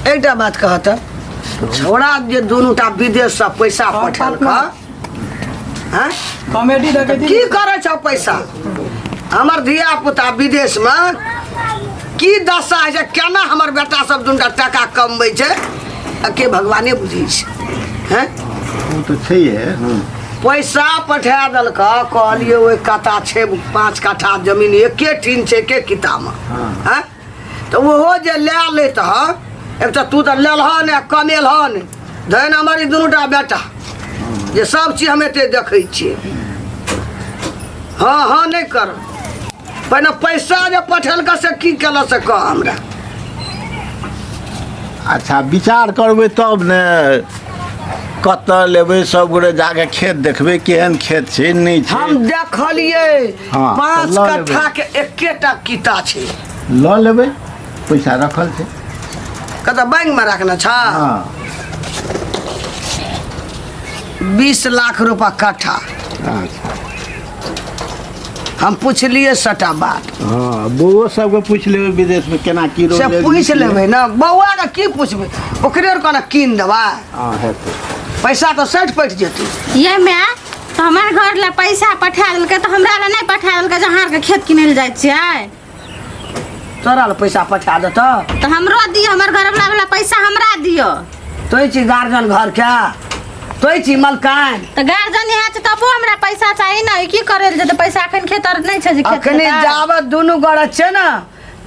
एकटा बात कह तऽ छोड़ा जे दुनू टा विदेशसँ पैसा पठेलक हँ कॉमेडी देखै छी की करै छौ पैसा हमर धिया पुता विदेशमे की दशा होइ छै केना हमर बेटा सब दुनू टाका कमबै छै आ के भगवाने बुझै छै हैं ओ तऽ छैहे हँ पैसा पठा देलक कहलियै ओहि कता छै 5 कट्ठा जमीन एके ठीन छै एके किताबमे हँ। हैं तऽ ओहो जे लए लैत ह एक तऽ तू तऽ लेलह ने कमेलह ने धन हमर ई दुनूटा बेटा जे सब चीज हम एते देखै छियै हँ हँ नहि कर पहिने पैसा जे पठेलक से की केलक से कह हमरा अच्छा विचार करबै तब ने कतऽ लेबै सब गोटे जाके खेत देखबै केहन खेत छै नहि छै हम देखलियै हँ, तऽ 5 लऽ लेबै। कट्ठा के एकेटा किता छै लऽ लेबै पैसा रखल छै कतऽ बैंक में रखने छ हँ 20 लाख रुपा कट्ठा अच्छा हम पुछलियै सटा बात हँ बौओ सबके पूछि लेबै विदेशमे केना की से रोल पूछि लेबै ने बौआके की पुछबै ओकरे आर कोना कीन देबै हँ हेतै पैसा तऽ सठि पटि जेतै ये माय तऽ हमर घर लए पैसा पठा देलकै तऽ हमरा लए नहि पठा देलकै जे अहाँ आरके खेत किनै लए जाइ छियै तोरा लए पैसा पठा देतऽ तऽ हमरो दियौ हमर घरवला वाला पैसा हमरा दियौ तोहि छी गार्जियन घरके तोहि छी मलकान तऽ गार्जियन यहाँ छै तबो हमरा पैसा चाही ने ई की करै लए जेतै पैसा एखन खेत आर नहि छै जे खेत अखनी खेतै। जाबत दुनू गोरे छै ने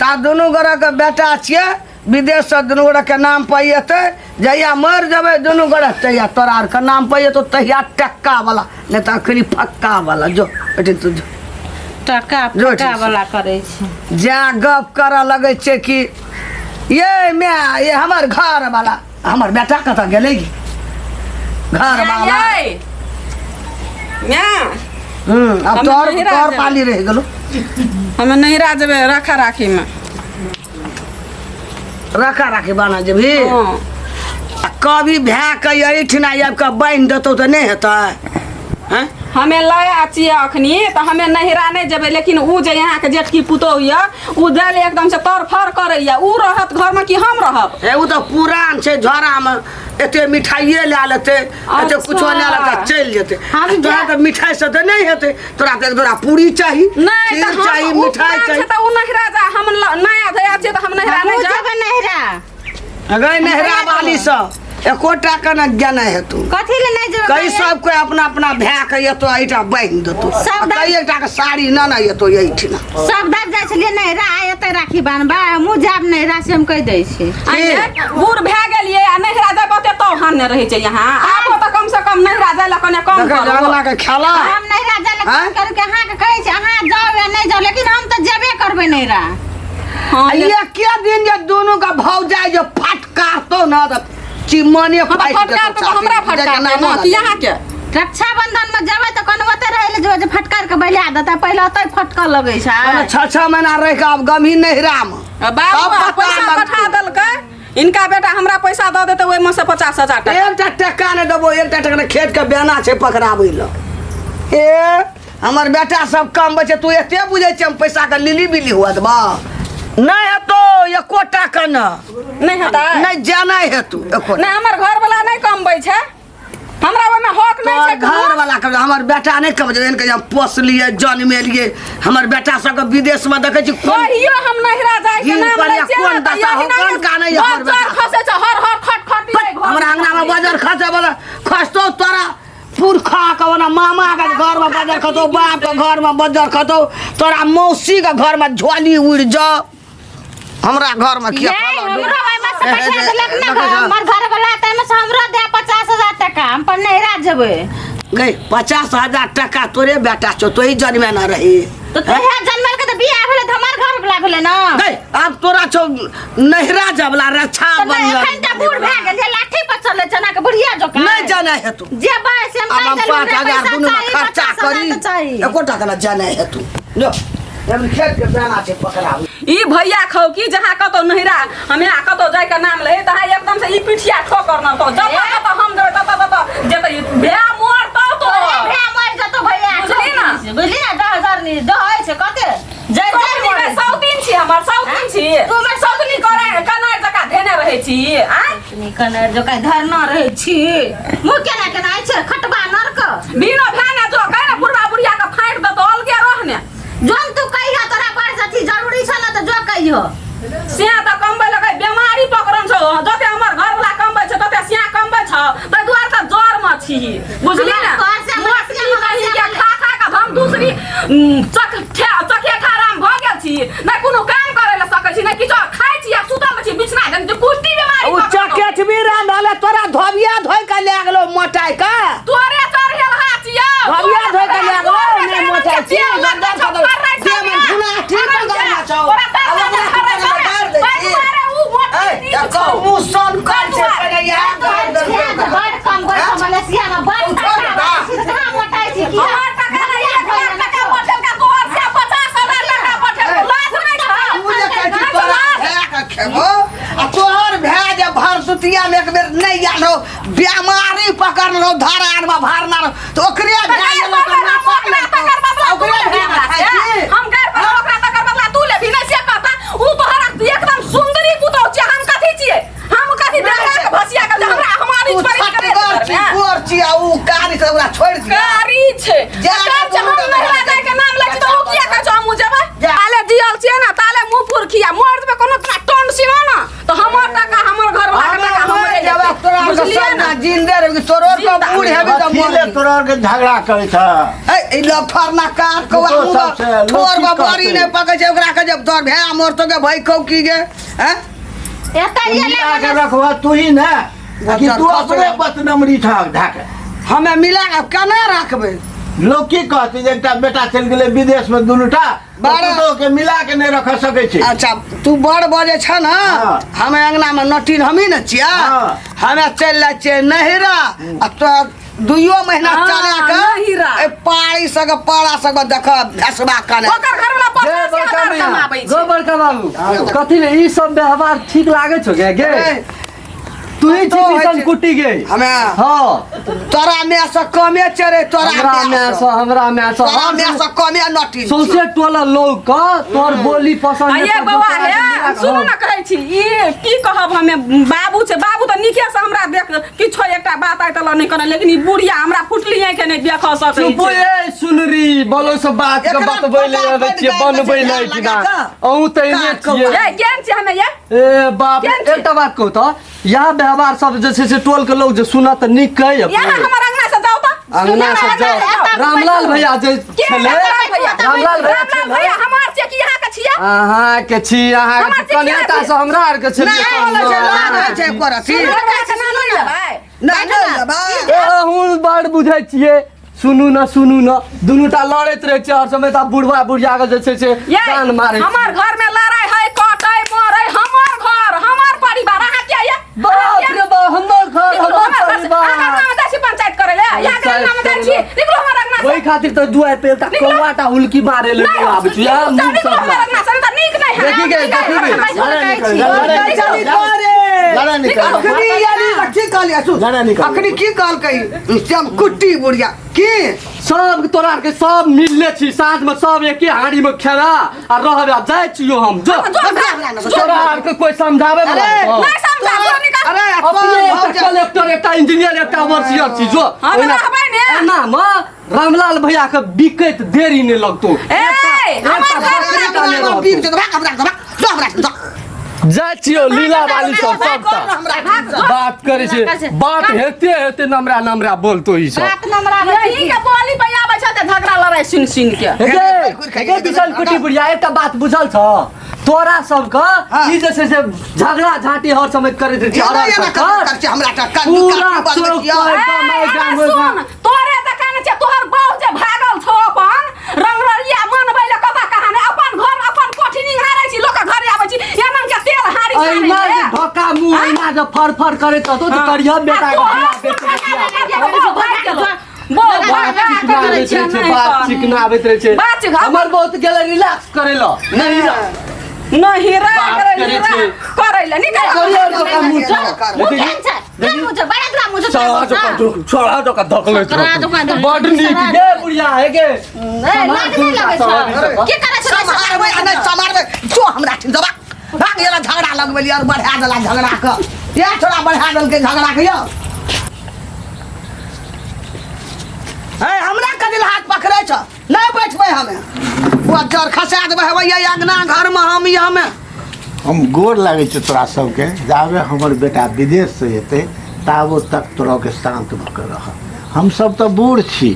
ता दुनू गोरे के बेटा छियै विदेशसँ दुनू गोरे के नाम पर एतै जहिया मरि जेबै दुनू गोरे तहिया तोरा आरके नाम पर एतौ तहिया टक्का वाला नहि तऽ अखनी फक्का वाला जो एठिन तू जो टका जो फका ठीक छै। वाला करै छै जा गप करऽ लगै छै कि ये माय ये हमर घर वाला हमर बेटा कतऽ गेलै गे? घर वाला यै माय हम्म, अब हम तोहर नहिरा तोहर जेबै। पाली रहि गेलो हमे नैहरा जेबै रखा राखीमे रखा राखी बाना जेबही हँ आ कभी भए के एहिठिना आबि कऽ बान्हि देतौ तऽ नहि हेतै हैं हमे नया छियै अखनी तऽ हमे नैहरा नहि जेबै लेकिन उ जे यहाँके जेठकी पुतोहु यऽ उ जाय लए एकदम से तर फर करैया उ रहत घरमे कि हम रहब हे ओ तऽ पुरान छै झोरामे एते मिठाइए लए लेतै एते कुछो लए लेतै अच्छा। चलि जेतै हम तोरा तऽ मिठाइ से तऽ नहि हेतै तोरा तऽ एक दोरा पूरी चाही नहि खीर तऽ चाही हम उ मिठाइ पुरान चाही छै तऽ उ नैहरा जा हम नया धया छियै तऽ हम नैहरा नहि हमहूँ जाब जेबै नैहरा गई नहरा वाली सब एकोटा के ने ज्ञान हेतौ कथी ले नहि जेबै कई सब कोई अपना अपना भाय के एतो एहिठा बान्हि देतौ सब आ कई एकटा के साड़ी न न एतो एहिठिना सब दाब जाइ छलियै नैहरा आइ एतै राखी बान्हबा हमहूँ जायब नैहरा से हम कहि दै छी आँय, बूढ़ भए गेलियै आ नैहरा जाय ओते तो हान नहि रहै छै यहाँ आबो तऽ कम से कम नैहरा जाय लए कने कम देखै करू अंगना के खेला हम नैहरा जाय लए आँय? कम करके अहाँके कहै छी अहाँ जाउ या नहि जाउ लेकिन हम तऽ जेबे करबै नैहरा हँ, आ एके दिन जे दुनू के भौजाई जे फटकारतो न तऽ चिमने हँ, तऽ फाटि फटकार जेतौ तऽ हमरा छाती। फटकार जेना ने कि अहाँके रक्षाबंधन में जेबै तऽ कोनो ओतै रहै लए जेबै जे फटकार के बैला देतै पहिले ओतै फटकऽ लगै छै मने 6 6 महीना रहि कऽ आब गमही नैहरामे बाबू तब पता पैसा लगतौ। पठा देलकै इनका बेटा हमरा पैसा दऽ देतै ओहिमे से 50,000 टाका। एकटा टका नहि देबो एकटा टका नहि खेत के बेना छै पकड़ाबै लए ए हमर बेटा सब कमबै छै तू एते बुझै छै हम पैसा के लिली बिली हुआ देबा नहि हेतौ एको टाका न नहि हेतै नहि जाना हेतौ एको नहि हमर घरवला नहि कमबै छै हमरा ओहिमे हक नहि छै घर वाला के हमर बेटा नहि कमबै छै एहन हम पोसलियै जन्मेलियै हमर बेटा सबके विदेश में देखै छी कोन कहियो हम नहिरा जाय के हिन नाम पर लै या छियै कोन ने तऽ दशा हो, एहिना कोन कानै या हमर बज्जर बेटा। खसै छै हर हर खट खट हमरा अंगना में बजर खसे बजर खसतो तोरा पुरखा के ओना मामा के घर में बजर खसतो बाप के घर में बजर खसतो तोरा मौसी के घर में झोली उड़ जा हमरा घर में किया ये फलल हमरो ओहिमे से हे, पठा हे, देलक ने देखै छह? हमर घर वाला तऽ एहिमे से हमरो दे 50,000 टका हम पर नैहरा जेबै गई 50,000 टका तोरे बेटा छौ तोही जन्मेना रही तऽ तोहे जन्मल के तऽ बियाह भेलै तऽ हमर घर वाला भेलै ने गई आब तोरा छौ नैहरा जबला रक्षा तऽ नहि, बंधन एखन तऽ बूढ़ भए गेल जे लाठी पर चलै छै एना के बुढ़िया जकाँ नहीं जाना है तू जेबै से हम आब हम कहि देलहुँ, 5,000 हमरा दुनू में पैसा खर्चा चाही, करी 50,000 तऽ चाही। एको टाका ना जाना है तू जो एबरी खेत के दाना छै पकड़ाबू ई भैया खौ की जहाँ कतौ नहिरा हम यहाँ कतौ जाय के नाम ले तहाँ एकदम से ई पिठिया ठोकर न तो जब तक हम जेबै तत तत जेतै भैया मरतौ तो तोरे भैया मरि जेतौ भैया बुझली ना? बुझली ना 10,000 नि दहै छै कते जरि जरि मरै छै। सौतीन छी हमर सौतीन छी तू हमर सौतनी करे कनार जकाँ धेने रहै छी आय निकन जो कहीं धरना रहै छी मुँह केना केना आइ छै खटबा नरक बिनो भेने जो कहि ने बुढ़वा बुढ़िया के फाड़ि देतो अलगे रहने जोन तू कहियो तोरा बड़ अथी जरूरी छ न तऽ जो कहियो सिया तऽ कमबै लगे बेमारी पकड़न छौ जते हमर घर वाला कमबै छै तते सिया कमबै छौ तै दुआरे तऽ जर मे छी बुझली ने हमर घर से हमर मोटकी सिया मगर कहीं सिया के खा खा के हम दूसरी चक चकेठा राम भऽ गेल छी नहि कोनो काम करै लए सकै छी नहि किछो खाइ छी आ सुतल छी बिछना के कुष्टी बीमारी ओ पकड़ल छौ। चकेठ भी राम रहले तोरा धोबिया धोइ के ले गेलो मोटाइ के तोरे चढ़ेल हाथ यौ धोबिया धोइ के ले गेलो नहि मोटाइ छी गद्दार छौ देह में धुना ठीक गरना छौ आ ओकरा तोरा गाड़ दै छी। ए, देखो मुँह सन कर छै पहिले इएह गाड़ दे बड़ कम बड़ कम मलेशिया में बड़ उठो टाका ना। छी तऽ कहाँ मोटाइ छी की हमर टका नहि 1 लाख टका पठेलका तोहर से 50,000 टका पठेलको लाज नहि छौ तू जे कहै छी तोरा भाय के खेबो आ तोहर भाय जे भरदुतिया में एक बेर नहि आयल रहो बेमारी पकड़ल रहो धरान में भरना रहो तऽ ओकरे भाय गैर पर हम ओकरा तकर बदला तू ओकरे लेबही भाय हमरा खाइ से। छी हम गैर पर ओकरा तकर बदला तू लेबही नहि से कहता ऊ तोहरा एकदम सुंदरी पुतौह छियै हम कथी छियै हम कथी बेटा के भसिया के जे हमरा हमारी तू छोड़ी करे छटगर छी गोर छी आ ऊ कारी छै ओकरा छोड़ि दिअ कारी छै जा, कार छै हम दुनू नहिरा जाय के नाम लै छी तऽ ओ किया कहै छौ हमहूँ जेबै जा। ताले जियल छियै ने ताले मुँह पुरखिया मर जेबै कोनो तोरा टोन सिनो ने तऽ हमर टका हमर घर वाला के टका हमरे जब जेतै। तोरा के बुझलियै सब ने ना जिंदे रह तोरो के जिंदा बूढ़ हेबी तऽ कथी ले मर तोरा आरके झगड़ा करै छ ए ई लफरना काट के तो मुँह सबसे लोग ठोर की में बड़ी कहतै? नहीं पकै छै ओकरा के जब तोर भै मरतो के भई कौ की गे हैं एतऽ ये मिला के रखबह तू ही ने आ कि तू अपने बतनमरी छह ढाके हमे मिला के केना राखबै लोग की कहतै जे एकटा बेटा चलि गेलै विदेश में दुनूटा बड़ा- के मिला के नहीं रख सकै छै अच्छा तू बड़ बजै छ ने हाँ। हमे अंगना में नटीन हमी ने छियै हाँ। हमे चलि जाइ छियै नहिरा आ तो दुइयो महीना हाँ, चला के नहिरा। ए पाड़ी सके पाड़ा सके देख भैंसबा कने ओकर घर वाला गे 85 बड़का हजार मियाँ, कमाबै गो छै बड़का बाबू कथी ले ई सब व्यवहार ठीक लागे छौ गे गे ए, तू ही तो छी होइ किसान छै। कुटी गे हमे हाँ तोरा में से कमे चरे तोरा हमरा में में से हमरा में से तोरा में से कमे नटी सौंसे टोला लोग का तोर बोली पसंद आ ये बौआ हे सुनू ने कहै छी ई की कहब हमे बाबू छै बाबू तऽ नीके से हमरा देख किछो एकटा बात आइ तक नहि करल लेकिन ई बुढ़िया हमरा फुटली आँखि नहि देख सकै चुप छै ए सुनरी बोलो सब बात के एकरा बतबै ले पता अबै पड़ि छियै जाइ बनबै छै, ले लगा कि ना कऽ। अहूँ तऽ एने काट कऽ छियै ये केहन छै हमे ये ए बाप रे, केहन छै? एकटा बात कहू तऽ इएह व्यवहार सब जे छै से टोल के लोग जे सुनत तऽ नीक कहै यहाँ हमर अंगना से जाउ तऽ अंगना से जाओ रामलाल भैया जे के छलै रामलाल भैया रामलाल भैया रामलाल छलै भैया हमार छै कि यहाँ के छियै अहाँ के छी अहाँ हमर के छी, कनियाटा किया से हमरा आर के छलियै नहि बोलै छै लाज होइ छै एको रत्ती। हमरा के नाम नहि लेबै नहि नहि लेबै ए अहूँ बड़ बुझै छियै सुनू न सुनू न दुनूटा लड़ैत रहै छै हर समय तऽ बुढ़वा बुढ़िया के जे छै से ये कान मारै छै। हमर घर में लड़ाई है कटै मरै हमर घर हमर परिवार अहाँ के ये बाप रे बाप हमर घर निकलू हमर हमर घर से परिवार अहाँ अंगना में जाइ छी पंचायत करै ले यहाँ के अंगना में जाइ छी निकलू हमर अंगना से ओहि खातिर तऽ दुआरि पे एकटा निकलू। कौआटा हुलकी मारे ले नहीं, आबै छै यार मुँह निकलू सब हमर अंगना से नहीं तऽ नीक नहि है देखी गे, देखी गे। लड़ाई निकल लड़ाई चली निकल करे लड़ाई निकल अखनी यानी की कहलियै सुन लड़ाई निकल। अखनी की कहलकै श्याम कुट्टी बुढ़िया की सब तोरा आर के सब मिलले छी साँझ में सब एके हाड़ी में खेला आ रहबे आ जाइ छियो हम जो तोरा आर के कोई समझावे वाला अरे, हौ? नहीं समझा जो निकल अरे अपने तोर एकटा कलेक्टर एकटा इंजीनियर एकटा ओवरसियर छी जो हम ओहिना- रहबै ने। एना मे रामलाल भैया के बिकैत देरी नहि लगतो ए हमर घर एकटा नहि रहतौ। बीक दे हमरा हमरा हमरा जाइ छियो लीला वाली सब सबटा बात करै छै बात हेते हेते नमरा नमरा बोलतो ई सब बात नमरा यही के बोली पे आबै छै तऽ झगड़ा लड़ाई सुन सुन के हे गे विशाल कुटी बुढ़िया एकटा बात बुझल छ तोरा सबके हाँ। ई जे छै से झगड़ा झांटी हर समय करैत रहै छै एना हर एना हर कर छै हमरा टा कान पूरा कान चौक छियै। पर ए, कमाइ एना गाम सुन तोरे तऽ कहने छै तोहर बाउ जे भागल छौ अपन रंगरलिया मनबै लए कतऽ कहाँ नहि अपन घर अपन कोठी निहारै छी लोकक घरे आबै छी एना के तेल हारी अहिना सानै जे धक्का मुँह अहिना जे फर फर करैत रहतौ तऽ करिह बेटा के बियाह बेटी के बियाह। बात चिकना आबैत रहै छै बात चिकना आबैत रहै छै बात चिकना- हमर बहुत गेलै रिलैक्स करै लए नहीं रह नहीं रे बात करै छै। करै लए निकल करिह धक्का मुँह कर, कर। मुँह केहन छै केहन मुँह छै बड़ा दुरा मुँह छै छौड़ा जकाँ छौड़ा जकाँ धकलैत छौड़ा रहतौ। जकाँ धकलैत बड नीक गे बुढ़िया हे गे ए, लाज नहि लगै छौ की करै छै सम्हारबै आ नहि सम्हारबै जो हमरा ठिन दबा भाग गेला झगड़ा लगबेलियै और बढ़ा देला झगड़ा के इएह छोड़ा बढ़ा देलकै झगड़ा के यौ हे हमरा कथी हाथ पकड़ै छ नहि बैठबै हमे ओ जर खसा देबै हवे अंगना घरमे हम ई हमे हम गोर लागै छै तोरा सबके जाबे हमर बेटा विदेशसँ एतै ताबो तक तोरा के शान्त भऽ कऽ रह हमसब तऽ बूढ़ छी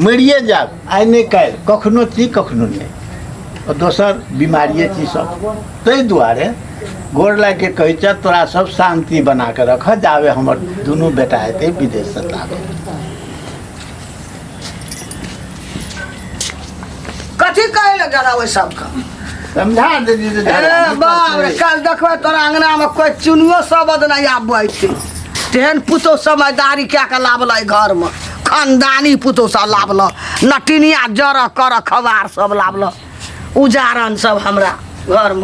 मरिए जायब आइ नहि काल्हि कखनो छी कखनो नहि आ दोसर बीमारिए छी सब ताहि दुआरे गोर लागि के कहै छह तोरा सब शान्ति बना कऽ रख जाबे हमर दुनू बेटा एतै विदेशसँ ताबे कथी कहै लए गेला ओहि सबके समझा देली जे झगड़ा ए नहि बाप रे करतै। काल्हि देखबै तोरा अंगनामे कोइ चुनियो शब्द नहि आबै छै तेहन पुतहु समझदारी कए कऽ लाबलै घरमे खानदानी पुतहु सब लाबल नटिनिया जर कर खबार सब लाबल उजारन सब हमरा घरमे।